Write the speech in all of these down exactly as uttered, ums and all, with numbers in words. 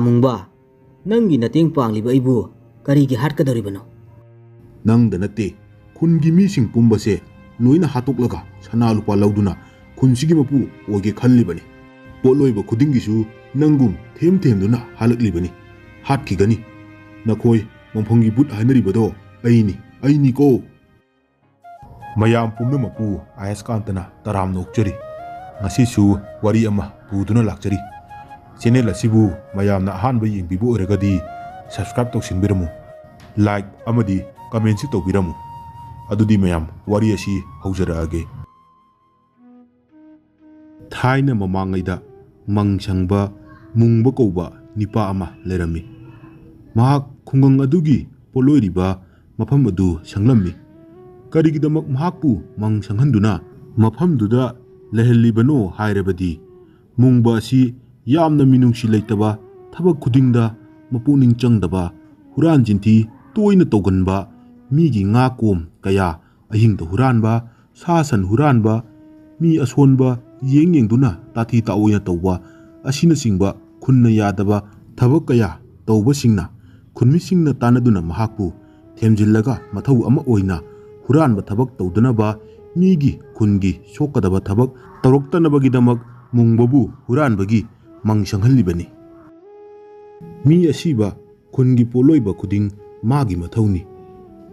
ꯃꯨꯡꯕ, ꯅꯪꯒꯤ ꯃꯇꯦꯡ ꯄꯥꯡꯂꯤꯕ ꯑꯩꯕꯨ ꯀꯔꯤꯒꯤ ꯍꯥꯠꯀꯗꯧꯔꯤꯕꯅꯣ? ꯅꯪꯗ ꯅꯠꯇꯦ, ꯈꯨꯟꯒꯤ ꯃꯤꯁꯤꯡ ꯄꯨꯝꯕꯁꯦ ꯂꯣꯏꯅ ꯍꯥꯠꯇꯣꯛꯂꯒ ꯁꯅꯥ ꯂꯨꯄꯥ ꯂꯧꯗꯨꯅ ꯈꯨꯟꯁꯤꯒꯤ ꯃꯄꯨ ꯑꯣꯏꯒꯦ ꯈꯜꯂꯤꯕꯅꯤ꯫ ꯄꯣꯠꯂꯣꯏꯕ ꯈꯨꯗꯤꯡꯒꯤꯁꯨ ꯅꯪꯒꯨꯝ ꯊꯦꯝ ꯊꯦꯝꯗꯨꯅ ꯍꯥꯠꯂꯛꯂꯤꯕꯅꯤ꯫ ꯍꯥꯠꯈꯤꯒꯅꯤ꯫ ꯅꯈꯣꯏ ꯃꯣꯡꯐꯝꯒꯤ ꯕꯨꯠ ꯍꯥꯏꯅꯔꯤꯕꯗꯣ ꯑꯩꯅꯤ, ꯑꯩꯅꯤꯀꯣ꯫ ꯃꯌꯥꯝ ꯄꯨꯝꯅꯃꯛꯄꯨ ꯑꯌꯁꯀꯥꯟꯇꯅ ꯇꯔꯥꯝꯅ ꯑꯣꯛꯆꯔꯤ꯫ ꯉꯁꯤꯁꯨ ꯋꯥꯔꯤ ꯑꯃ ꯄꯨꯗꯨꯅ ꯂꯥꯛꯆꯔꯤ꯫ ꯆꯦꯅꯦꯜ ꯑꯁꯤꯕꯨ ꯃꯌꯥꯝꯅ ꯑꯍꯥꯟꯕ ꯌꯦꯡꯕꯤꯕ ꯑꯣꯏꯔꯒꯗꯤ subscribe ꯇꯧꯁꯤꯟꯕꯤꯔꯝꯃꯨ, like ꯑꯃꯗꯤ commentꯁꯨ ꯇꯧꯕꯤꯔꯝꯃꯨ꯫ ꯑꯗꯨꯗꯤ ꯃꯌꯥꯝ, ꯋꯥꯔꯤ ꯑꯁꯤ ꯍꯧꯖꯔꯛꯑꯒꯦ꯫ ꯊꯥꯏꯅ ꯃꯃꯥꯡꯉꯩꯗ ꯃꯪ ꯁꯪꯕ ꯃꯨꯡꯕ ꯀꯧꯕ ꯅꯤꯄꯥ ꯑꯃ ꯂꯩꯔꯝꯃꯤ꯫ ꯃꯍꯥꯛ ꯈꯨꯡꯒꯪ ꯑꯗꯨꯒꯤ ꯄꯣꯠꯂꯣꯏꯔꯤꯕ ꯃꯐꯝ ꯑꯗꯨ ꯁꯪꯂꯝꯃꯤ꯫ ꯀꯔꯤꯒꯤꯗꯃꯛ ꯃꯍꯥꯛꯄꯨ ꯃꯪ ꯁꯪꯍꯟꯗꯨꯅ ꯃꯐꯝꯗꯨꯗ ꯂꯩꯍꯜꯂꯤꯕꯅꯣ ꯍꯥꯏꯔꯕꯗꯤ, ꯃꯨꯡꯕ ꯑꯁꯤ ꯌꯥꯝꯅ ꯃꯤꯅꯨꯡꯁꯤ ꯂꯩꯇꯕ, ꯊꯕꯛ ꯈꯨꯗꯤꯡꯗ ꯃꯄꯨꯛꯅꯤꯡ ꯆꯪꯗꯕ, ꯍꯨꯔꯥꯟ ꯆꯤꯟꯊꯤ ꯇꯣꯏꯅ ꯇꯧꯒꯟꯕ, ꯃꯤꯒꯤ ꯉꯥ ꯀꯣꯝ ꯀꯌꯥ ꯑꯍꯤꯡꯗ ꯍꯨꯔꯥꯟꯕ, ꯁꯥ ꯁꯟ ꯍꯨꯔꯥꯟꯕ, ꯃꯤ ꯑꯁꯣꯟꯕ ꯌꯦꯡ ꯌꯦꯡꯗꯨꯅ ꯇꯥꯊꯤ ꯇꯥꯑꯣꯏꯅ ꯇꯧꯕ ꯑꯁꯤꯅꯆꯤꯡꯕ ꯈꯨꯟꯅ ꯌꯥꯗꯕ ꯊꯕꯛ ꯀꯌꯥ ꯇꯧꯕꯁꯤꯡꯅ ꯈꯨꯟꯃꯤꯁꯤꯡꯅ ꯇꯥꯟꯅꯗꯨꯅ ꯃꯍꯥꯛꯄꯨ ꯊꯦꯝꯖꯤꯜꯂꯒ ꯃꯊꯧ ꯑꯃ ꯑꯣꯏꯅ ꯍꯨꯔꯥꯟꯕ ꯊꯕꯛ ꯇꯧꯗꯅꯕ, ꯃꯤꯒꯤ ꯈꯨꯟꯒꯤ ꯁꯣꯛꯀꯗꯕ ꯊꯕꯛ ꯇꯧꯔꯛꯇꯅꯕꯒꯤꯗꯃꯛ ꯃꯨꯡꯕꯕꯨ ꯍꯨꯔꯥꯟꯕꯒꯤ ꯃꯪ ꯁꯪꯍꯜꯂꯤꯕꯅꯤ꯫ ꯃꯤ ꯑꯁꯤꯕ ꯈꯨꯟꯒꯤ ꯄꯣꯠꯂꯣꯏꯕ ꯈꯨꯗꯤꯡ ꯃꯥꯒꯤ ꯃꯊꯧꯅꯤ꯫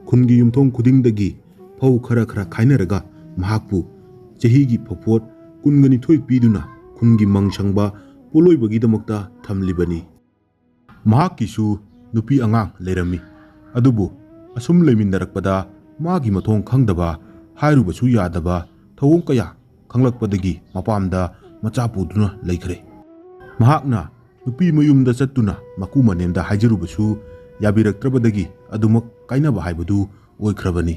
ꯈꯨꯟꯒꯤ ꯌꯨꯝꯊꯣꯡ ꯈꯨꯗꯤꯡꯗꯒꯤ ꯐꯧ ꯈꯔ ꯈꯔ ꯈꯥꯏꯅꯔꯒ ꯃꯍꯥꯛꯄꯨ ꯆꯍꯤꯒꯤ ꯐꯧꯄꯣꯠ ꯀꯨꯟꯒ ꯅꯤꯊꯣꯏ ꯄꯤꯗꯨꯅ ꯈꯨꯟꯒꯤ ꯃꯪ ꯁꯪꯕ ꯄꯣꯠꯂꯣꯏꯕꯒꯤꯗꯃꯛꯇ ꯊꯝꯂꯤꯕꯅꯤ꯫ ꯃꯍꯥꯛꯀꯤꯁꯨ ꯅꯨꯄꯤ ꯑꯉꯥꯡ ꯂꯩꯔꯝꯃꯤ꯫ ꯑꯗꯨꯕꯨ ꯑꯁꯨꯝ ꯂꯩꯃꯤꯟꯅꯔꯛꯄꯗ ꯃꯥꯒꯤ ꯃꯊꯣꯡ ꯈꯪꯗꯕ, ꯍꯥꯏꯔꯨꯕꯁꯨ ꯌꯥꯗꯕ ꯊꯧꯑꯣꯡ ꯀꯌꯥ ꯈꯪꯂꯛꯄꯗꯒꯤ ꯃꯄꯥꯝꯗ ꯃꯆꯥ ꯄꯨꯗꯨꯅ ꯂꯩꯈ꯭ꯔꯦ꯫ ꯃꯍꯥꯛꯅ ꯅꯨꯄꯤ ꯃꯌꯨꯝꯗ ꯆꯠꯇꯨꯅ ꯃꯀꯨ ꯃꯅꯦꯝꯗ ꯍꯥꯏꯖꯔꯨꯕꯁꯨ ꯌꯥꯕꯤꯔꯛꯇ꯭ꯔꯕꯗꯒꯤ ꯑꯗꯨꯃꯛ ꯀꯥꯏꯅꯕ ꯍꯥꯏꯕꯗꯨ ꯑꯣꯏꯈ꯭ꯔꯕꯅꯤ꯫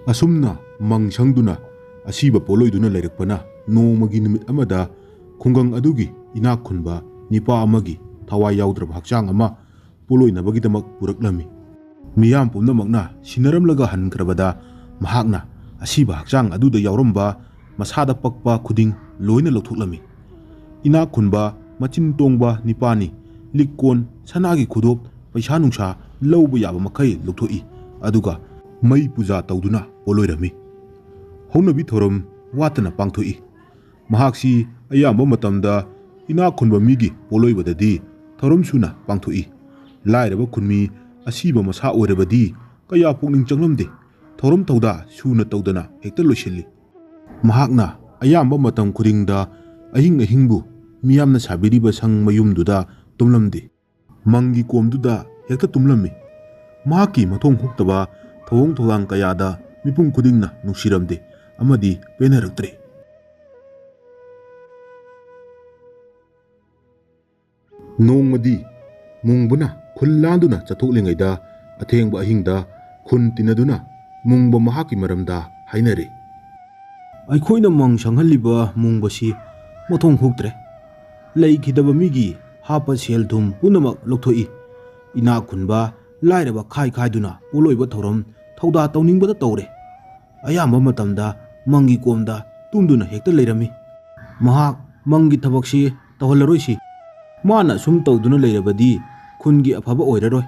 ꯑꯁꯨꯝꯅ ꯃꯪ ꯁꯪꯗꯨꯅ ꯑꯁꯤꯕ ꯄꯣꯠꯂꯣꯏꯗꯨꯅ ꯂꯩꯔꯛꯄꯅ ꯅꯣꯡꯃꯒꯤ ꯅꯨꯃꯤꯠ ꯑꯃꯗ ꯈꯨꯡꯒꯪ ꯑꯗꯨꯒꯤ ꯏꯅꯥꯛ ꯈꯨꯟꯕ ꯅꯤꯄꯥ ꯑꯃꯒꯤ ꯊꯋꯥꯏ ꯌꯥꯎꯗ꯭ꯔꯕ ꯍꯛꯆꯥꯡ ꯑꯃ ꯄꯣꯠꯂꯣꯏꯅꯕꯒꯤꯗꯃꯛ ꯄꯨꯔꯛꯂꯝꯃꯤ꯫ ꯃꯤꯌꯥꯝ ꯄꯨꯝꯅꯃꯛꯅ ꯁꯤꯟꯅꯔꯝꯂꯒ ꯍꯟꯈ꯭ꯔꯕꯗ ꯃꯍꯥꯛꯅ ꯑꯁꯤꯕ ꯍꯛꯆꯥꯡ ꯑꯗꯨꯗ ꯌꯥꯎꯔꯝꯕ ꯃꯁꯥꯗ ꯄꯛꯄ ꯈꯨꯗꯤꯡ ꯂꯣꯏꯅ ꯂꯧꯊꯣꯛꯂꯝꯃꯤ꯫ ꯏꯅꯥꯛ ꯈꯨꯟꯕ ꯃꯆꯤꯟ ꯇꯣꯡꯕ ꯅꯤꯄꯥꯅꯤ꯫ ꯂꯤꯛ ꯀꯣꯟ, ꯁꯅꯥꯒꯤ ꯈꯨꯗꯣꯞ, ꯄꯩꯁꯥ ꯅꯨꯡꯁꯥ ꯂꯧꯕ ꯌꯥꯕ ꯃꯈꯩ ꯂꯧꯊꯣꯛꯏ꯫ ꯑꯗꯨꯒ ꯃꯩ ꯄꯨꯖꯥ ꯇꯧꯗꯨꯅ ꯄꯣꯠꯂꯣꯏꯔꯝꯃꯤ꯫ ꯍꯧꯅꯕꯤ ꯊꯧꯔꯝ ꯋꯥꯠꯇꯅ ꯄꯥꯡꯊꯣꯛꯏ꯫ ꯃꯍꯥꯛꯁꯤ ꯑꯌꯥꯝꯕ ꯃꯇꯝꯗ ꯏꯅꯥꯛ ꯈꯨꯟꯕ ꯃꯤꯒꯤ ꯄꯣꯠꯂꯣꯏꯕꯗꯗꯤ ꯊꯧꯔꯝ ꯁꯨꯅ ꯄꯥꯡꯊꯣꯛꯏ꯫ ꯂꯥꯏꯔꯕ ꯈꯨꯟꯃꯤ ꯑꯁꯤꯕ ꯃꯁꯥ ꯑꯣꯏꯔꯕꯗꯤ ꯀꯌꯥ ꯄꯨꯛꯅꯤꯡ ꯆꯪꯂꯝꯗꯦ꯫ ꯊꯧꯔꯝ ꯊꯧꯗꯥ ꯁꯨꯅ ꯇꯧꯗꯅ ꯍꯦꯛꯇ ꯂꯣꯏꯁꯤꯜꯂꯤ꯫ ꯃꯍꯥꯛꯅ ꯑꯌꯥꯝꯕ ꯃꯇꯝ ꯈꯨꯗꯤꯡꯗ ꯑꯍꯤꯡ ꯑꯍꯤꯡꯕꯨ ꯃꯤꯌꯥꯝꯅ ꯁꯥꯕꯤꯔꯤꯕ ꯁꯪ ꯃꯌꯨꯝꯗꯨꯗ ꯇꯨꯝꯂꯝꯗꯦ꯫ ꯃꯪꯒꯤ ꯀꯣꯝꯗꯨꯗ ꯍꯦꯛꯇ ꯇꯨꯝꯂꯝꯃꯤ꯫ ꯃꯍꯥꯛꯀꯤ ꯃꯊꯣꯡ ꯍꯨꯛꯇꯕ ꯊꯧꯑꯣꯡ ꯊꯧꯗꯥꯡ ꯀꯌꯥꯗ ꯃꯤꯄꯨꯝ ꯈꯨꯗꯤꯡꯅ ꯅꯨꯡꯁꯤꯔꯝꯗꯦ ꯑꯃꯗꯤ ꯄꯦꯟꯅꯔꯛꯇ꯭ꯔꯦ꯫ ꯅꯣꯡꯃꯗꯤ ꯃꯨꯡꯕꯅ ꯈꯨꯜ ꯂꯥꯟꯗꯨꯅ ꯆꯠꯊꯣꯛꯂꯤꯉꯩꯗ ꯑꯊꯦꯡꯕ ꯑꯍꯤꯡꯗ ꯈꯨꯟ ꯇꯤꯟꯅꯗꯨꯅ ꯃꯨꯡꯕ ꯃꯍꯥꯛꯀꯤ ꯃꯔꯝꯗ ꯍꯥꯏꯅꯔꯦ꯫ ꯑꯩꯈꯣꯏꯅ ꯃꯪ ꯁꯪꯍꯜꯂꯤꯕ ꯃꯨꯡꯕꯁꯤ ꯃꯊꯣꯡ ꯍꯨꯛꯇ꯭ꯔꯦ꯫ ꯂꯩꯈꯤꯗꯕ ꯃꯤꯒꯤ ꯍꯥꯞꯄ ꯁꯦꯜ ꯊꯨꯝ ꯄꯨꯝꯅꯃꯛ ꯂꯧꯊꯣꯛꯏ꯫ ꯏꯅꯥꯛ ꯈꯨꯟꯕ ꯂꯥꯏꯔꯕ ꯈꯥꯏ ꯈꯥꯏꯗꯨꯅ ꯄꯣꯠꯂꯣꯏꯕ ꯊꯧꯔꯝ ꯊꯧꯗꯥ ꯇꯧꯅꯤꯡꯕꯗ ꯇꯧꯔꯦ꯫ ꯑꯌꯥꯝꯕ ꯃꯇꯝꯗ ꯃꯪꯒꯤ ꯀꯣꯝꯗ ꯇꯨꯝꯗꯨꯅ ꯍꯦꯛꯇ ꯂꯩꯔꯝꯃꯤ꯫ ꯃꯍꯥꯛ ꯃꯪꯒꯤ ꯊꯕꯛꯁꯤ ꯇꯧꯍꯜꯂꯔꯣꯏꯁꯤ꯫ ꯃꯥꯅ ꯁꯨꯝ ꯇꯧꯗꯨꯅ ꯂꯩꯔꯕꯗꯤ ꯈꯨꯟꯒꯤ ꯑꯐꯕ ꯑꯣꯏꯔꯔꯣꯏ꯫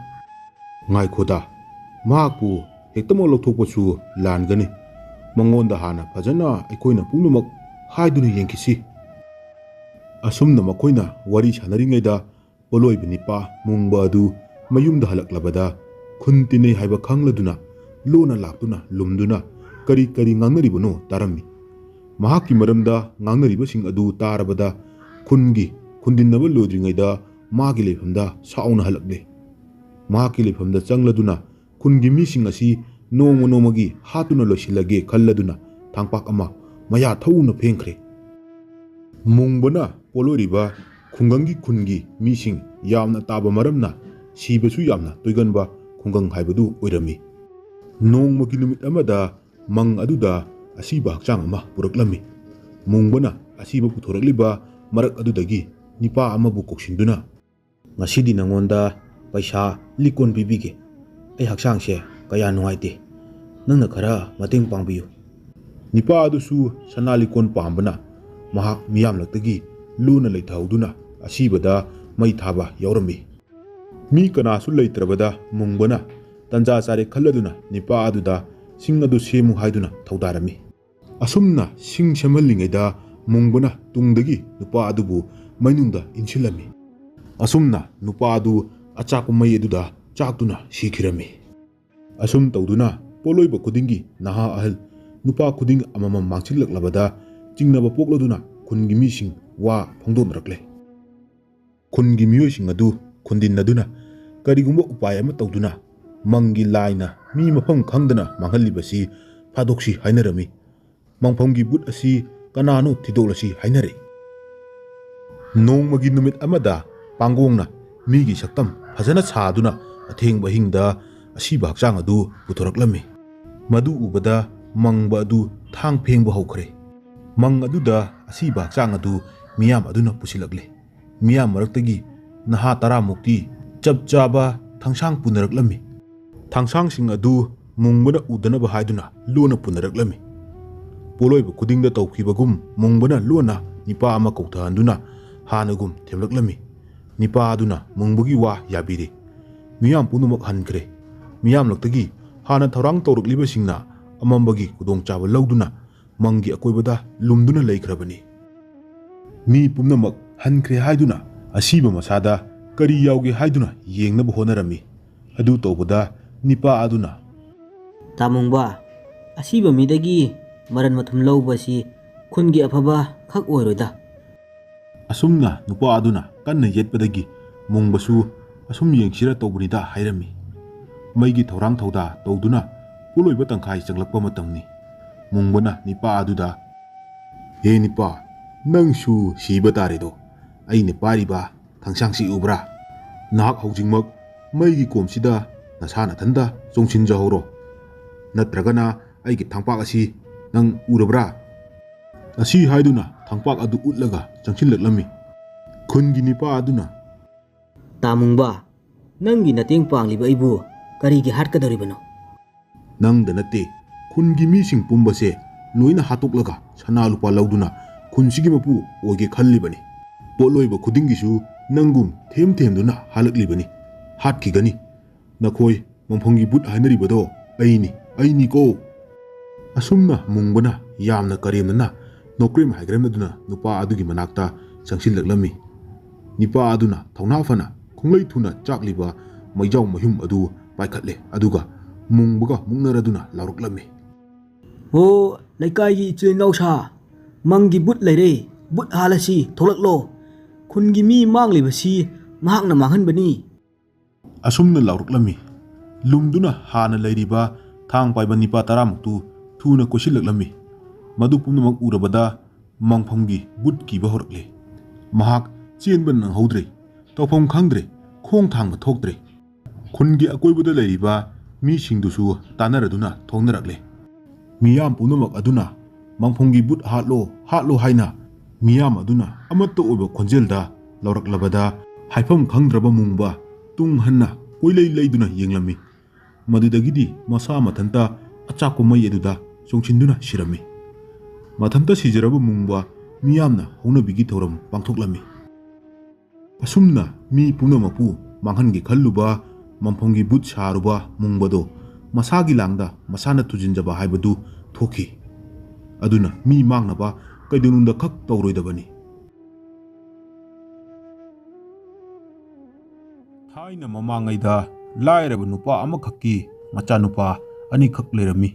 ꯉꯥꯏꯈꯣꯗ, ꯃꯍꯥꯛꯄꯨ ꯍꯦꯛꯇꯃꯛ ꯂꯧꯊꯣꯛꯄꯁꯨ ꯂꯥꯟꯒꯅꯤ꯫ ꯃꯉꯣꯟꯗ ꯍꯥꯟꯅ ꯐꯖꯅ ꯑꯩꯈꯣꯏꯅ ꯄꯨꯝꯅꯃꯛ ꯍꯥꯏꯗꯨꯅ ꯌꯦꯡꯈꯤꯁꯤ꯫ ꯑꯁꯨꯝꯅ ꯃꯈꯣꯏꯅ ꯋꯥꯔꯤ ꯁꯥꯟꯅꯔꯤꯉꯩꯗ ꯄꯣꯠꯂꯣꯏꯕ ꯅꯤꯄꯥ ꯃꯨꯡꯕ ꯑꯗꯨ ꯃꯌꯨꯝꯗ ꯍꯜꯂꯛꯂꯕꯗ ꯈꯨꯟ ꯇꯤꯟꯅꯩ ꯍꯥꯏꯕ ꯈꯪꯂꯗꯨꯅ ꯂꯣꯟꯅ ꯂꯥꯛꯇꯨꯅ ꯂꯨꯝꯗꯨꯅ ꯀꯔꯤ ꯀꯔꯤ ꯉꯥꯡꯅꯔꯤꯕꯅꯣ ꯇꯥꯔꯝꯃꯤ꯫ ꯃꯍꯥꯛꯀꯤ ꯃꯔꯝꯗ ꯉꯥꯡꯅꯔꯤꯕꯁꯤꯡ ꯑꯗꯨ ꯇꯥꯔꯕꯗ ꯈꯨꯟꯒꯤ ꯈꯨꯟꯗꯤꯟꯅꯕ ꯂꯣꯏꯗ꯭ꯔꯤꯉꯩꯗ ꯃꯥꯒꯤ ꯂꯩꯐꯝꯗ ꯁꯥꯎꯅ ꯍꯜꯂꯛꯂꯦ꯫ ꯃꯍꯥꯛꯀꯤ ꯂꯩꯐꯝꯗ ꯆꯪꯂꯗꯨꯅ ꯈꯨꯟꯒꯤ ꯃꯤꯁꯤꯡ ꯑꯁꯤ ꯅꯣꯡꯃ ꯅꯣꯡꯃꯒꯤ ꯍꯥꯠꯇꯨꯅ ꯂꯣꯏꯁꯤꯜꯂꯒꯦ ꯈꯜꯂꯗꯨꯅ ꯊꯥꯡꯄꯥꯛ ꯑꯃ ꯃꯌꯥ ꯊꯧꯅ ꯐꯦꯡꯈ꯭ꯔꯦ꯫ ꯃꯨꯡꯕꯅ ꯄꯣꯠꯂꯣꯏꯔꯤꯕ ꯈꯨꯡꯒꯪꯒꯤ ꯈꯨꯟꯒꯤ ꯃꯤꯁꯤꯡ ꯌꯥꯝꯅ ꯇꯥꯕ ꯃꯔꯝꯅ ꯁꯤꯕꯁꯨ ꯌꯥꯝꯅ ꯇꯣꯏꯒꯟꯕ ꯈꯨꯡꯒꯪ ꯍꯥꯏꯕꯗꯨ ꯑꯣꯏꯔꯝꯃꯤ꯫ ꯅꯣꯡꯃꯒꯤ ꯅꯨꯃꯤꯠ ꯑꯃꯗ ꯃꯪ ꯑꯗꯨꯗ ꯑꯁꯤꯕ ꯍꯛꯆꯥꯡ ꯑꯃ ꯄꯨꯔꯛꯂꯝꯃꯤ꯫ ꯃꯨꯡꯕꯅ ꯑꯁꯤꯕ ꯄꯨꯊꯣꯔꯛꯂꯤꯕ ꯃꯔꯛ ꯑꯗꯨꯗꯒꯤ ꯅꯤꯄꯥ ꯑꯃꯕꯨ ꯀꯧꯁꯤꯟꯗꯨꯅ, "ꯉꯁꯤꯗꯤ ꯅꯉꯣꯟꯗ ꯄꯩꯁꯥ ꯂꯤꯛꯀꯣꯟ ꯄꯤꯕꯤꯒꯦ꯫ ꯑꯩ ꯍꯛꯆꯥꯡꯁꯦ ꯀꯌꯥ ꯅꯨꯡꯉꯥꯏꯇꯦ꯫ ꯅꯪꯅ ꯈꯔ ꯃꯇꯦꯡ ꯄꯥꯡꯕꯤꯌꯨ꯫" ꯅꯤꯄꯥ ꯑꯗꯨꯁꯨ ꯁꯅꯥ ꯂꯤꯛꯀꯣꯟ ꯄꯥꯝꯕꯅ ꯃꯍꯥꯛ ꯃꯤꯌꯥꯝꯂꯛꯇꯒꯤ ꯂꯨꯅ ꯂꯩꯊꯍꯧꯗꯨꯅ ꯑꯁꯤꯕꯗ ꯃꯩ ꯊꯥꯕ ꯌꯥꯎꯔꯝꯃꯤ꯫ ꯃꯤ ꯀꯅꯥꯁꯨ ꯂꯩꯇ꯭ꯔꯕꯗ ꯃꯨꯡꯕꯅ ꯇꯟꯖꯥ ꯆꯥꯔꯦ ꯈꯜꯂꯗꯨꯅ ꯅꯤꯄꯥ ꯑꯗꯨꯗ ꯁꯤꯡ ꯑꯗꯨ ꯁꯦꯝꯃꯨ ꯍꯥꯏꯗꯨꯅ ꯊꯧꯗꯥꯔꯝꯃꯤ꯫ ꯑꯁꯨꯝꯅ ꯁꯤꯡ ꯁꯦꯝꯍꯜꯂꯤꯉꯩꯗ ꯃꯨꯡꯕꯅ ꯇꯨꯡꯗꯒꯤ ꯅꯨꯄꯥ ꯑꯗꯨꯕꯨ ꯃꯩꯅꯨꯡꯗ ꯏꯟꯁꯤꯜꯂꯝꯃꯤ꯫ ꯑꯁꯨꯝꯅ ꯅꯨꯄꯥ ꯑꯗꯨ ꯑꯆꯥꯛꯄ ꯃꯩ ꯑꯗꯨꯗ ꯆꯥꯛꯇꯨꯅ ꯁꯤꯈꯤꯔꯝꯃꯤ꯫ ꯑꯁꯨꯝ ꯇꯧꯗꯨꯅ ꯄꯣꯠꯂꯣꯏꯕ ꯈꯨꯗꯤꯡꯒꯤ ꯅꯍꯥ ꯑꯍꯜ ꯅꯨꯄꯥ ꯈꯨꯗꯤꯡ ꯑꯃꯃꯝ ꯃꯥꯡꯁꯤꯜꯂꯛꯂꯕꯗ ꯆꯤꯡꯅꯕ ꯄꯣꯛꯂꯗꯨꯅ ꯈꯨꯟꯒꯤ ꯃꯤꯁꯤꯡ ꯋꯥ ꯐꯣꯡꯗꯣꯛꯅꯔꯛꯂꯦ꯫ ꯈꯨꯟꯒꯤ ꯃꯤꯑꯣꯏꯁꯤꯡ ꯑꯗꯨ ꯈꯨꯟꯗꯤꯟꯅꯗꯨꯅ ꯀꯔꯤꯒꯨꯝꯕ ꯎꯄꯥꯏ ꯑꯃ ꯇꯧꯗꯨꯅ ꯃꯪꯒꯤ ꯂꯥꯏꯅ ꯃꯤ ꯃꯐꯝ ꯈꯪꯗꯅ ꯃꯥꯡꯍꯜꯂꯤꯕꯁꯤ ꯐꯥꯗꯣꯛꯁꯤ ꯍꯥꯏꯅꯔꯝꯃꯤ꯫ ꯃꯪꯐꯝꯒꯤ ꯚꯨꯠ ꯑꯁꯤ ꯀꯅꯥꯅꯣ ꯊꯤꯗꯣꯛꯂꯁꯤ ꯍꯥꯏꯅꯔꯦ꯫ ꯅꯣꯡꯃꯒꯤ ꯅꯨꯃꯤꯠ ꯑꯃꯗ ꯄꯥꯡꯒꯣꯡꯅ ꯃꯤꯒꯤ ꯁꯛꯇꯝ ꯐꯖꯅ ꯁꯥꯗꯨꯅ ꯑꯊꯦꯡꯕ ꯑꯍꯤꯡꯗ ꯑꯁꯤꯕ ꯍꯛꯆꯥꯡ ꯑꯗꯨ ꯄꯨꯊꯣꯔꯛꯂꯝꯃꯤ꯫ ꯃꯗꯨ ꯎꯕꯗ ꯃꯪꯕ ꯑꯗꯨ ꯊꯥꯡ ꯐꯦꯡꯕ ꯍꯧꯈ꯭ꯔꯦ꯫ ꯃꯪ ꯑꯗꯨꯗ ꯑꯁꯤꯕ ꯍꯛꯆꯥꯡ ꯑꯗꯨ ꯃꯤꯌꯥꯝ ꯑꯗꯨꯅ ꯄꯨꯁꯤꯜꯂꯛꯂꯦ꯫ ꯃꯤꯌꯥꯝ ꯃꯔꯛꯇꯒꯤ ꯅꯍꯥ ꯇꯔꯥꯃꯨꯛꯇꯤ ꯆꯞ ꯆꯥꯕ ꯊꯥꯡꯁꯥꯡ ꯄꯨꯅꯔꯛꯂꯝꯃꯤ꯫ ꯊꯥꯡꯁꯥꯡꯁꯤꯡ ꯑꯗꯨ ꯃꯨꯡꯕꯅ ꯎꯗꯅꯕ ꯍꯥꯏꯗꯨꯅ ꯂꯣꯟꯅ ꯄꯨꯅꯔꯛꯂꯝꯃꯤ꯫ ꯄꯣꯠꯂꯣꯏꯕ ꯈꯨꯗꯤꯡꯗ ꯇꯧꯈꯤꯕꯒꯨꯝ ꯃꯨꯡꯕꯅ ꯂꯣꯟꯅ ꯅꯤꯄꯥ ꯑꯃ ꯀꯧꯊꯍꯟꯗꯨꯅ ꯍꯥꯟꯅꯒꯨꯝ ꯊꯦꯝꯂꯛꯂꯝꯃꯤ꯫ ꯅꯤꯄꯥ ꯑꯗꯨꯅ ꯃꯨꯡꯕꯒꯤ ꯋꯥ ꯌꯥꯕꯤꯔꯦ꯫ ꯃꯤꯌꯥꯝ ꯄꯨꯝꯅꯃꯛ ꯍꯟꯈ꯭ꯔꯦ꯫ ꯃꯤꯌꯥꯝꯂꯛꯇꯒꯤ ꯍꯥꯟꯅ ꯊꯧꯔꯥꯡ ꯇꯧꯔꯛꯂꯤꯕꯁꯤꯡꯅ ꯑꯃꯝꯕꯒꯤ ꯈꯨꯗꯣꯡꯆꯥꯕ ꯂꯧꯗꯨꯅ ꯃꯪꯒꯤ ꯑꯀꯣꯏꯕꯗ ꯂꯨꯝꯗꯨꯅ ꯂꯩꯈ꯭ꯔꯕꯅꯤ꯫ ꯃꯤ ꯄꯨꯝꯅꯃꯛ ꯍꯟꯈ꯭ꯔꯦ ꯍꯥꯏꯗꯨꯅ ꯑꯁꯤꯕ ꯃꯁꯥꯗ ꯀꯔꯤ ꯌꯥꯎꯒꯦ ꯍꯥꯏꯗꯨꯅ ꯌꯦꯡꯅꯕ ꯍꯣꯠꯅꯔꯝꯃꯤ꯫ ꯑꯗꯨ ꯇꯧꯕꯗ ꯅꯤꯄꯥ ꯑꯗꯨꯅ, "ꯇꯥꯃꯨꯡꯕ, ꯑꯁꯤꯕ ꯃꯤꯗꯒꯤ ꯃꯔꯟ ꯃꯊꯨꯝ ꯂꯧꯕꯁꯤ ꯈꯨꯟꯒꯤ ꯑꯐꯕ ꯈꯛ ꯑꯣꯏꯔꯣꯏꯗ꯫" ꯑꯁꯨꯝꯅ ꯅꯨꯄꯥ ꯑꯗꯨꯅ ꯀꯟꯅ ꯌꯦꯠꯄꯗꯒꯤ ꯃꯨꯡꯕꯁꯨ ꯑꯁꯨꯝ ꯌꯦꯡꯁꯤꯔ ꯇꯧꯕꯅꯤꯗ ꯍꯥꯏꯔꯝꯃꯤ꯫ ꯃꯩꯒꯤ ꯊꯧꯔꯥꯡ ꯊꯧꯗꯥ ꯇꯧꯗꯨꯅ ꯄꯣꯠꯂꯣꯏꯕ ꯇꯪꯈꯥꯏ ꯆꯪꯂꯛꯄ ꯃꯇꯝꯅꯤ꯫ ꯃꯨꯡꯕꯅ ꯅꯤꯄꯥ ꯑꯗꯨꯗ, "ꯍꯦ ꯅꯤꯄꯥ, ꯅꯪꯁꯨ ꯁꯤꯕ ꯇꯥꯔꯦꯗꯣ꯫ ꯑꯩꯅ ꯄꯥꯏꯔꯤꯕ ꯊꯥꯡꯁꯥꯡꯁꯤ ꯎꯕ꯭ꯔꯥ? ꯅꯍꯥꯛ ꯍꯧꯖꯤꯛꯃꯛ ꯃꯩꯒꯤ ꯀꯣꯝꯁꯤꯗ ꯅꯁꯥ ꯅꯊꯟꯗ ꯆꯣꯡꯁꯤꯟꯖꯍꯧꯔꯣ꯫ ꯅꯠꯇ꯭ꯔꯒꯅ ꯑꯩꯒꯤ ꯊꯥꯡꯄꯥꯛ ꯑꯁꯤ ꯅꯪ ꯎꯔꯕ꯭ꯔꯥ?" ꯑꯁꯤ ꯍꯥꯏꯗꯨꯅ ꯊꯥꯡꯄꯥꯛ ꯑꯗꯨ ꯎꯠꯂꯒ ꯆꯪꯁꯤꯜꯂꯛꯂꯝꯃꯤ꯫ ꯈꯨꯟꯒꯤ ꯅꯤꯄꯥ ꯑꯗꯨꯅ, "ꯇꯥꯃꯨꯡꯕ, ꯅꯪꯒꯤ ꯅꯇꯦꯡ ꯄꯥꯡꯂꯤꯕ ꯑꯩꯕꯨ ꯀꯔꯤꯒꯤ ꯍꯥꯠꯀꯗꯧꯔꯤꯕꯅꯣ?" "ꯅꯪꯗ ꯅꯠꯇꯦ, ꯈꯨꯟꯒꯤ ꯃꯤꯁꯤꯡ ꯄꯨꯝꯕꯁꯦ ꯂꯣꯏꯅ ꯍꯥꯠꯇꯣꯛꯂꯒ ꯁꯅꯥ ꯂꯨꯄꯥ ꯂꯧꯗꯨꯅ ꯈꯨꯟꯁꯤꯒꯤ ꯃꯄꯨ ꯑꯣꯏꯒꯦ ꯈꯜꯂꯤꯕꯅꯤ꯫ ꯄꯣꯠꯂꯣꯏꯕ ꯈꯨꯗꯤꯡꯒꯤꯁꯨ ꯅꯪꯒꯨꯝ ꯊꯦꯝ ꯊꯦꯝꯗꯨꯅ ꯍꯥꯠꯂꯛꯂꯤꯕꯅꯤ꯫ ꯍꯥꯠꯈꯤꯒꯅꯤ꯫ ꯅꯈꯣꯏ ꯃꯪꯐꯝꯒꯤ ꯕꯨꯠ ꯍꯥꯏꯅꯔꯤꯕꯗꯣ ꯑꯩꯅꯤ, ꯑꯩꯅꯤꯀꯣ!" ꯑꯁꯨꯝꯅ ꯃꯨꯡꯕꯅ ꯌꯥꯝꯅ ꯀꯔꯦꯝꯅꯅ ꯅꯣꯀ꯭ꯔꯦꯝ ꯍꯥꯏꯒ꯭ꯔꯦꯝꯅꯗꯨꯅ ꯅꯨꯄꯥ ꯑꯗꯨꯒꯤ ꯃꯅꯥꯛꯇ ꯆꯪꯁꯤꯜꯂꯛꯂꯝꯃꯤ꯫ ꯅꯨꯄꯥ ꯑꯗꯨꯅ ꯊꯧꯅꯥ ꯐꯅ ꯈꯣꯡꯂꯩ ꯊꯨꯅ ꯆꯥꯛꯂꯤꯕ ꯃꯩꯖꯥꯎ ꯃꯌꯨꯝ ꯑꯗꯨ ꯄꯥꯏꯈꯠꯂꯦ, ꯑꯗꯨꯒ ꯃꯨꯡꯕꯒ ꯃꯨꯛꯅꯔꯗꯨꯅ ꯂꯥꯎꯔꯛꯂꯝꯃꯤ꯫ "ꯍꯣ, ꯂꯩꯀꯥꯏꯒꯤ ꯏꯆꯤꯜ ꯏꯅꯥꯎꯁꯥ, ꯃꯪꯒꯤ ꯕꯨꯠ ꯂꯩꯔꯦ꯫ ꯕꯨꯠ ꯍꯥꯜꯂꯁꯤ, ꯊꯣꯛꯂꯛꯂꯣ꯫ ꯈꯨꯟꯒꯤ ꯃꯤ ꯃꯥꯡꯂꯤꯕꯁꯤ ꯃꯍꯥꯛꯅ ꯃꯥꯡꯍꯟꯕꯅꯤ꯫" ꯑꯁꯨꯝꯅ ꯂꯥꯎꯔꯛꯂꯝꯃꯤ꯫ ꯂꯨꯝꯗꯨꯅ ꯍꯥꯟꯅ ꯂꯩꯔꯤꯕ ꯊꯥꯡ ꯄꯥꯏꯕ ꯅꯤꯄꯥ ꯇꯔꯥꯃꯨꯛꯇꯨ ꯊꯨꯅ ꯀꯣꯏꯁꯤꯜꯂꯛꯂꯝꯃꯤ꯫ ꯃꯗꯨ ꯄꯨꯝꯅꯃꯛ ꯎꯔꯕꯗ ꯃꯪꯐꯝꯒꯤ ꯕꯨꯠ ꯀꯤꯕ ꯍꯧꯔꯛꯂꯦ꯫ ꯃꯍꯥꯛ ꯆꯦꯟꯕ ꯅꯪꯍꯧꯗ꯭ꯔꯦ꯫ ꯇꯧꯐꯝ ꯈꯪꯗ꯭ꯔꯦ꯫ ꯈꯣꯡ ꯊꯥꯡꯕ ꯊꯣꯛꯇ꯭ꯔꯦ꯫ ꯈꯨꯟꯒꯤ ꯑꯀꯣꯏꯕꯗ ꯂꯩꯔꯤꯕ ꯃꯤꯁꯤꯡꯗꯨꯁꯨ ꯇꯥꯟꯅꯔꯗꯨꯅ ꯊꯣꯛꯅꯔꯛꯂꯦ꯫ ꯃꯤꯌꯥꯝ ꯄꯨꯝꯅꯃꯛ ꯑꯗꯨꯅ "ꯃꯪꯐꯝꯒꯤ ꯕꯨꯠ ꯍꯥꯠꯂꯣ, ꯍꯥꯠꯂꯣ" ꯍꯥꯏꯅ ꯃꯤꯌꯥꯝ ꯑꯗꯨꯅ ꯑꯃꯠꯇ ꯑꯣꯏꯕ ꯈꯣꯟꯖꯦꯜꯗ ꯂꯧꯔꯛꯂꯕꯗ, ꯍꯥꯏꯐꯝ ꯈꯪꯗ꯭ꯔꯕ ꯃꯨꯡꯕ ꯇꯨꯡ ꯍꯟꯅ ꯀꯣꯏꯂꯩ ꯂꯩꯗꯨꯅ ꯌꯦꯡꯂꯝꯃꯤ꯫ ꯃꯗꯨꯗꯒꯤꯗꯤ ꯃꯁꯥ ꯃꯊꯟꯇ ꯑꯆꯥꯛꯄ ꯃꯩ ꯑꯗꯨꯗ ꯆꯣꯡꯁꯤꯟꯗꯨꯅ ꯁꯤꯔꯝꯃꯤ꯫ ꯃꯊꯟꯇ ꯁꯤꯖꯔꯕ ꯃꯨꯡꯕ ꯃꯤꯌꯥꯝꯅ ꯍꯧꯅꯕꯤꯒꯤ ꯊꯧꯔꯝ ꯄꯥꯡꯊꯣꯛꯂꯝꯃꯤ꯫ ꯑꯁꯨꯝꯅ ꯃꯤ ꯄꯨꯝꯅꯃꯛꯄꯨ ꯃꯥꯡꯍꯟꯒꯦ ꯈꯜꯂꯨꯕ ꯃꯪꯐꯝꯒꯤ ꯕꯨꯠ ꯁꯥꯔꯨꯕ ꯃꯨꯡꯕꯗꯣ ꯃꯁꯥꯒꯤ ꯂꯥꯡꯗ ꯃꯁꯥꯅ ꯊꯨꯖꯤꯟꯖꯕ ꯍꯥꯏꯕꯗꯨ ꯊꯣꯛꯈꯤ꯫ ꯑꯗꯨꯅ ꯃꯤ ꯃꯥꯡꯅꯕ ꯀꯩꯗꯧꯅꯨꯡꯗ ꯈꯛ ꯇꯧꯔꯣꯏꯗꯕꯅꯤ꯫ ꯊꯥꯏꯅ ꯃꯃꯥꯡꯉꯩꯗ ꯂꯥꯏꯔꯕ ꯅꯨꯄꯥ ꯑꯃꯈꯛꯀꯤ ꯃꯆꯥꯅꯨꯄꯥ ꯑꯅꯤꯈꯛ ꯂꯩꯔꯝꯃꯤ꯫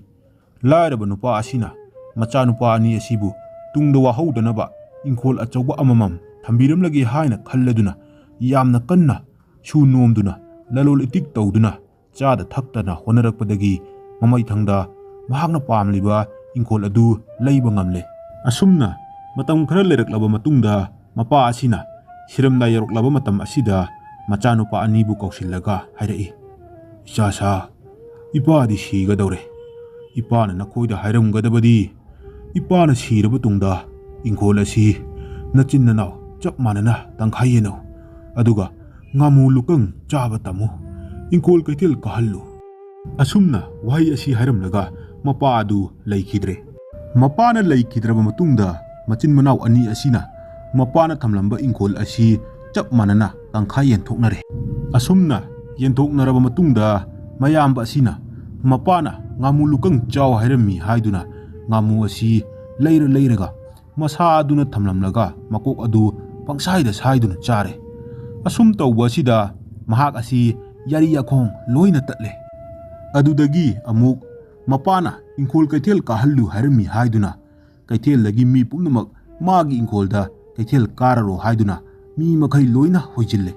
ꯂꯥꯏꯔꯕ ꯅꯨꯄꯥ ꯑꯁꯤꯅ ꯃꯆꯥꯅꯨꯄꯥ ꯑꯅꯤ ꯑꯁꯤꯕꯨ ꯇꯨꯡꯗ ꯋꯥꯍꯧꯗꯅꯕ ꯏꯪꯈꯣꯜ ꯑꯆꯧꯕ ꯑꯃꯃꯝ ꯊꯝꯕꯤꯔꯝꯂꯒꯦ ꯍꯥꯏꯅ ꯈꯜꯂꯗꯨꯅ ꯌꯥꯝꯅ ꯀꯟꯅ ꯁꯨ ꯅꯣꯝꯗꯨꯅ ꯂꯂꯣꯜ ꯏꯇꯤꯛ ꯇꯧꯗꯨꯅ ꯆꯥꯗ ꯊꯛꯇꯅ ꯍꯣꯠꯅꯔꯛꯄꯗꯒꯤ ꯃꯃꯩꯊꯪꯗ ꯃꯍꯥꯛꯅ ꯄꯥꯝꯂꯤꯕ ꯏꯪꯈꯣꯜ ꯑꯗꯨ ꯂꯩꯕ ꯉꯝꯂꯦ꯫ ꯑꯁꯨꯝꯅ ꯃꯇꯝ ꯈꯔ ꯂꯩꯔꯛꯂꯕ ꯃꯇꯨꯡꯗ ꯃꯄꯥ ꯑꯁꯤꯅ ꯁꯤꯔꯝꯗꯥꯏ ꯌꯧꯔꯛꯂꯕ ꯃꯇꯝ ꯑꯁꯤꯗ ꯃꯆꯥꯅꯨꯄꯥ ꯑꯅꯤꯕꯨ ꯀꯧꯁꯤꯜꯂꯒ ꯍꯥꯏꯔꯛꯏ, "ꯏꯆꯥꯁꯥ, ꯏꯄꯥꯗꯤ ꯁꯤꯒꯗꯧꯔꯦ꯫ ꯏꯄꯥꯅ ꯅꯈꯣꯏꯗ ꯍꯥꯏꯔꯝꯒꯗꯕꯗꯤ, ꯏꯄꯥꯅ ꯁꯤꯔꯕ ꯇꯨꯡꯗ ꯏꯪꯈꯣꯜ ꯑꯁꯤ ꯅꯆꯤꯟ ꯅꯅꯥꯎ ꯆꯞ ꯃꯥꯟꯅꯅ ꯇꯪꯈꯥꯏ ꯌꯦꯟꯅꯧ, ꯑꯗꯨꯒ ꯉꯥꯃꯨ ꯂꯨꯀꯪ ꯆꯥꯕ ꯇꯝꯃꯨ꯫ ꯏꯪꯈꯣꯜ ꯀꯩꯊꯦꯜ ꯀꯥꯍꯜꯂꯨ꯫" ꯑꯁꯨꯝꯅ ꯋꯥꯍꯩ ꯑꯁꯤ ꯍꯥꯏꯔꯝꯂꯒ ꯃꯄꯥ ꯑꯗꯨ ꯂꯩꯈꯤꯗ꯭ꯔꯦ꯫ ꯃꯄꯥꯅ ꯂꯩꯈꯤꯗ꯭ꯔꯕ ꯃꯇꯨꯡꯗ ꯃꯆꯤꯟ ꯃꯅꯥꯎ ꯑꯅꯤ ꯑꯁꯤꯅ ꯃꯄꯥꯅ ꯊꯝꯂꯝꯕ ꯏꯪꯈꯣꯜ ꯑꯁꯤ ꯆꯞ ꯃꯥꯟꯅꯅ ꯇꯪꯈꯥꯏ ꯌꯦꯟꯊꯣꯛꯅꯔꯦ꯫ ꯑꯁꯨꯝꯅ ꯌꯦꯟꯊꯣꯛꯅꯔꯕ ꯃꯇꯨꯡꯗ, ꯃꯌꯥꯝꯕ ꯑꯁꯤꯅ ꯃꯄꯥꯅ ꯉꯥꯃꯨ ꯂꯨꯀꯪ ꯆꯥꯎ ꯍꯥꯏꯔꯝꯃꯤ ꯍꯥꯏꯗꯨꯅ ꯉꯥꯃꯨ ꯑꯁꯤ ꯂꯩꯔ ꯂꯩꯔꯒ ꯃꯁꯥ ꯑꯗꯨꯅ ꯊꯝꯂꯝꯂꯒ ꯃꯀꯣꯛ ꯑꯗꯨ ꯄꯪꯁꯥꯏꯗ ꯁꯥꯏꯗꯨꯅ ꯆꯥꯔꯦ꯫ ꯑꯁꯨꯝ ꯇꯧꯕ ꯑꯁꯤꯗ ꯃꯍꯥꯛ ꯑꯁꯤ ꯌꯥꯔꯤ ꯌꯥꯈꯣꯡ ꯂꯣꯏꯅ ꯇꯠꯂꯦ꯫ ꯑꯗꯨꯗꯒꯤ ꯑꯃꯨꯛ ꯃꯄꯥꯅ ꯏꯪꯈꯣꯜ ꯀꯩꯊꯦꯜ ꯀꯥꯍꯜꯂꯨ ꯍꯥꯏꯔꯝꯃꯤ ꯍꯥꯏꯗꯨꯅ ꯀꯩꯊꯦꯜꯗꯒꯤ ꯃꯤ ꯄꯨꯝꯅꯃꯛ ꯃꯥꯒꯤ ꯏꯪꯈꯣꯜꯗ ꯀꯩꯊꯦꯜ ꯀꯥꯔꯔꯣ ꯍꯥꯏꯗꯨꯅ ꯃꯤ ꯃꯈꯩ ꯂꯣꯏꯅ ꯍꯣꯏꯖꯤꯜꯂꯦ꯫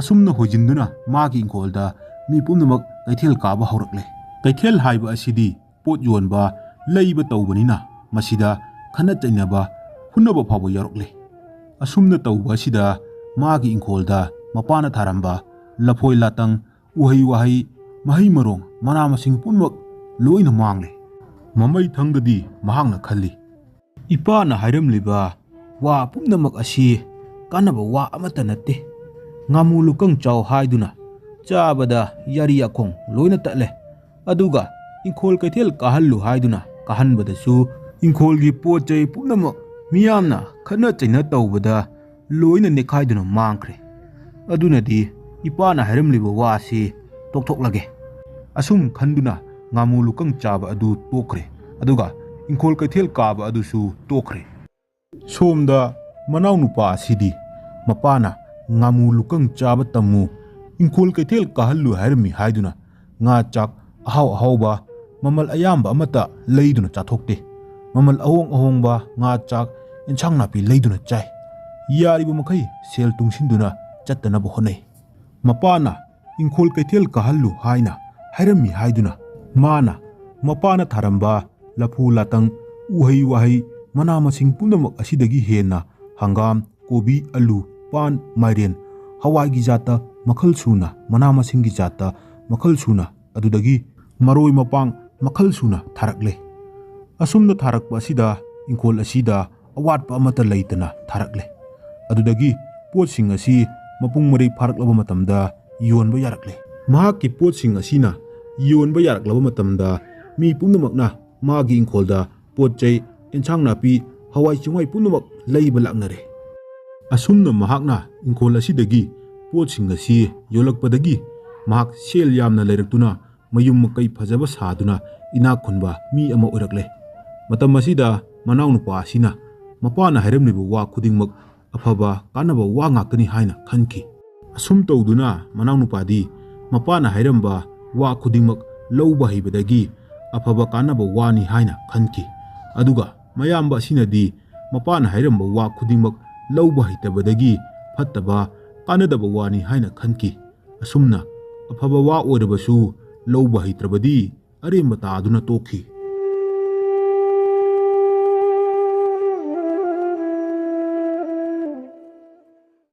ꯑꯁꯨꯝꯅ ꯍꯣꯏꯖꯤꯟꯗꯨꯅ ꯃꯥꯒꯤ ꯏꯪꯈꯣꯜꯗ ꯃꯤ ꯄꯨꯝꯅꯃꯛ ꯀꯩꯊꯦꯜ ꯀꯥꯕ ꯍꯧꯔꯛꯂꯦ꯫ ꯀꯩꯊꯦꯜ ꯍꯥꯏꯕ ꯑꯁꯤꯗꯤ ꯄꯣꯠ ꯌꯣꯟꯕ, ꯂꯩꯕ ꯇꯧꯕꯅꯤꯅ ꯃꯁꯤꯗ ꯈꯠꯅ ꯆꯩꯅꯕ, ꯐꯨꯅꯕ ꯐꯥꯎꯕ ꯌꯥꯎꯔꯛꯂꯦ꯫ ꯑꯁꯨꯝꯅ ꯇꯧꯕ ꯑꯁꯤꯗ ꯃꯥꯒꯤ ꯏꯪꯈꯣꯜꯗ ꯃꯄꯥꯅ ꯊꯥꯔꯝꯕ ꯂꯐꯣꯏ ꯂꯥꯇꯪ, ꯎꯍꯩ ꯋꯥꯍꯩ, ꯃꯍꯩ ꯃꯔꯣꯡ, ꯃꯅꯥ ꯃꯁꯤꯡ ꯄꯨꯝꯅꯃꯛ ꯂꯣꯏꯅ ꯃꯥꯡꯂꯦ꯫ ꯃꯃꯩ ꯊꯪꯗꯗꯤ ꯃꯍꯥꯛꯅ ꯈꯜꯂꯤ, "ꯏꯄꯥꯅ ꯍꯥꯏꯔꯝꯂꯤꯕ ꯋꯥ ꯄꯨꯝꯅꯃꯛ ꯑꯁꯤ ꯀꯥꯟꯅꯕ ꯋꯥ ꯑꯃꯠꯇ ꯅꯠꯇꯦ꯫ ꯉꯥꯃꯨ ꯂꯨꯀꯪ ꯆꯥꯎ ꯍꯥꯏꯗꯨꯅ ꯆꯥꯕꯗ ꯌꯥꯔꯤ ꯌꯥꯈꯣꯡ ꯂꯣꯏꯅ ꯇꯠꯂꯦ꯫ ꯑꯗꯨꯒ ꯏꯪꯈꯣꯜ ꯀꯩꯊꯦꯜ ꯀꯥꯍꯜꯂꯨ ꯍꯥꯏꯗꯨꯅ ꯀꯥꯍꯟꯕꯗꯁꯨ ꯏꯪꯈꯣꯜꯒꯤ ꯄꯣꯠ ꯆꯩ ꯄꯨꯝꯅꯃꯛ ꯃꯤꯌꯥꯝꯅ ꯈꯠꯅ ꯆꯩꯅ ꯇꯧꯕꯗ ꯂꯣꯏꯅ ꯅꯦꯠꯈꯥꯏꯗꯨꯅ ꯃꯥꯡꯈ꯭ꯔꯦ꯫ ꯑꯗꯨꯅꯗꯤ ꯏꯄꯥꯅ ꯍꯥꯏꯔꯝꯂꯤꯕ ꯋꯥ ꯑꯁꯤ ꯇꯣꯛꯊꯣꯛꯂꯒꯦ꯫" ꯑꯁꯨꯝ ꯈꯟꯗꯨꯅ ꯉꯥꯃꯨ ꯂꯨꯀꯪ ꯆꯥꯕ ꯑꯗꯨ ꯇꯣꯛꯈ꯭ꯔꯦ꯫ ꯑꯗꯨꯒ ꯏꯪꯈꯣꯜ ꯀꯩꯊꯦꯜ ꯀꯥꯕ ꯑꯗꯨꯁꯨ ꯇꯣꯛꯈ꯭ꯔꯦ꯫ ꯁꯣꯝꯗ ꯃꯅꯥꯎꯅꯨꯄꯥ ꯑꯁꯤꯗꯤ ꯃꯄꯥꯅ "ꯉꯥꯃꯨ ꯂꯨꯀꯪ ꯆꯥꯕ ꯇꯝꯃꯨ, ꯏꯪꯈꯣꯜ ꯀꯩꯊꯦꯜ ꯀꯥꯍꯜꯂꯨ ꯍꯥꯏꯔꯝꯃꯤ" ꯍꯥꯏꯗꯨꯅ ꯉꯥ ꯆꯥꯛ ꯑꯍꯥꯎ ꯑꯍꯥꯎꯕ, ꯃꯃꯜ ꯑꯌꯥꯝꯕ ꯑꯃꯠꯇ ꯂꯩꯗꯨꯅ ꯆꯥꯊꯣꯛꯇꯦ꯫ ꯃꯃꯜ ꯑꯍꯣꯡ ꯑꯍꯣꯡꯕ ꯉꯥ ꯆꯥꯛ, ꯑꯦꯟꯁꯥꯡ ꯅꯥꯄꯤ ꯂꯩꯗꯨꯅ ꯆꯥꯏ꯫ ꯌꯥꯔꯤꯕ ꯃꯈꯩ ꯁꯦꯜ ꯇꯨꯡꯁꯤꯟꯗꯨꯅ ꯆꯠꯇꯅꯕ ꯍꯣꯠꯅꯩ꯫ ꯃꯄꯥꯅ ꯏꯪꯈꯣꯜ ꯀꯩꯊꯦꯜ ꯀꯥꯍꯜꯂꯨ ꯍꯥꯏꯅ ꯍꯥꯏꯔꯝꯃꯤ ꯍꯥꯏꯗꯨꯅ ꯃꯥꯅ ꯃꯄꯥꯅ ꯊꯥꯔꯝꯕ ꯂꯐꯨ ꯂꯥꯇꯪ, ꯎꯍꯩ ꯋꯥꯍꯩ, ꯃꯅꯥ ꯃꯁꯤꯡ ꯄꯨꯝꯅꯃꯛ ꯑꯁꯤꯗꯒꯤ ꯍꯦꯟꯅ ꯍꯪꯒꯥꯝ, ꯀꯣꯕꯤ, ꯑꯂꯨ, ꯄꯥꯟ, ꯃꯥꯏꯔꯦꯟ, ꯍꯋꯥꯏꯒꯤ ꯖꯥꯠꯇ ꯃꯈꯜ ꯁꯨꯅ, ꯃꯅꯥ ꯃꯁꯤꯡꯒꯤ ꯖꯥꯠꯇ ꯃꯈꯜ ꯁꯨꯅ, ꯑꯗꯨꯗꯒꯤ ꯃꯔꯣꯏ ꯃꯄꯥꯡ ꯃꯈꯜ ꯁꯨꯅ ꯊꯥꯔꯛꯂꯦ꯫ ꯑꯁꯨꯝꯅ ꯊꯥꯔꯛꯄ ꯑꯁꯤꯗ ꯏꯪꯈꯣꯜ ꯑꯁꯤꯗ ꯑꯋꯥꯠꯄ ꯑꯃꯠꯇ ꯂꯩꯇꯅ ꯊꯥꯔꯛꯂꯦ꯫ ꯑꯗꯨꯗꯒꯤ ꯄꯣꯠꯁꯤꯡ ꯑꯁꯤ ꯃꯄꯨꯡ ꯃꯔꯩ ꯐꯥꯔꯛꯂꯕ ꯃꯇꯝꯗ ꯌꯣꯟꯕ ꯌꯥꯔꯛꯂꯦ꯫ ꯃꯍꯥꯛꯀꯤ ꯄꯣꯠꯁꯤꯡ ꯑꯁꯤꯅ ꯌꯣꯟꯕ ꯌꯥꯔꯛꯂꯕ ꯃꯇꯝꯗ ꯃꯤ ꯄꯨꯝꯅꯃꯛꯅ ꯃꯥꯒꯤ ꯏꯪꯈꯣꯜꯗ ꯄꯣꯠ ꯆꯩ, ꯑꯦꯟꯁꯥꯡ ꯅꯥꯄꯤ, ꯍꯋꯥꯏ ꯆꯦꯡꯋꯥꯏ ꯄꯨꯝꯅꯃꯛ ꯂꯩꯕ ꯂꯥꯛꯅꯔꯦ꯫ ꯑꯁꯨꯝꯅ ꯃꯍꯥꯛꯅ ꯏꯪꯈꯣꯜ ꯑꯁꯤꯗꯒꯤ ꯄꯣꯠꯁꯤꯡ ꯑꯁꯤ ꯌꯣꯜꯂꯛꯄꯗꯒꯤ ꯃꯍꯥꯛ ꯁꯦꯜ ꯌꯥꯝꯅ ꯂꯩꯔꯛꯇꯨꯅ ꯃꯌꯨꯝ ꯃꯀꯩ ꯐꯖꯕ ꯁꯥꯗꯨꯅ ꯏꯅꯥꯛ ꯈꯨꯟꯕ ꯃꯤ ꯑꯃ ꯑꯣꯏꯔꯛꯂꯦ꯫ ꯃꯇꯝ ꯑꯁꯤꯗ ꯃꯅꯥꯎꯅꯨꯄꯥ ꯑꯁꯤꯅ ꯃꯄꯥꯅ ꯍꯥꯏꯔꯝꯂꯤꯕ ꯋꯥ ꯈꯨꯗꯤꯡꯃꯛ ꯑꯐꯕ ꯀꯥꯟꯅꯕ ꯋꯥ ꯉꯥꯛꯇꯅꯤ ꯍꯥꯏꯅ ꯈꯟꯈꯤ꯫ ꯑꯁꯨꯝ ꯇꯧꯗꯨꯅ ꯃꯅꯥꯎꯅꯨꯄꯥꯗꯤ ꯃꯄꯥꯅ ꯍꯥꯏꯔꯝꯕ ꯋꯥ ꯈꯨꯗꯤꯡꯃꯛ ꯂꯧꯕ ꯍꯩꯕꯗꯒꯤ ꯑꯐꯕ ꯀꯥꯟꯅꯕ ꯋꯥꯅꯤ ꯍꯥꯏꯅ ꯈꯟꯈꯤ꯫ ꯑꯗꯨꯒ ꯃꯌꯥꯝꯕ ꯑꯁꯤꯅꯗꯤ ꯃꯄꯥꯅ ꯍꯥꯏꯔꯝꯕ ꯋꯥ ꯈꯨꯗꯤꯡꯃꯛ ꯂꯧꯕ ꯍꯩꯇꯕꯗꯒꯤ ꯐꯠꯇꯕ, ꯀꯥꯟꯅꯗꯕ ꯋꯥꯅꯤ ꯍꯥꯏꯅ ꯈꯟꯈꯤ꯫ ꯑꯁꯨꯝꯅ ꯑꯐꯕ ꯋꯥ ꯑꯣꯏꯔꯕꯁꯨ ꯂꯧꯕ ꯍꯩꯇ꯭ꯔꯕꯗꯤ ꯑꯔꯦꯝꯕ ꯇꯥꯗꯨꯅ ꯇꯣꯛꯈꯤ꯫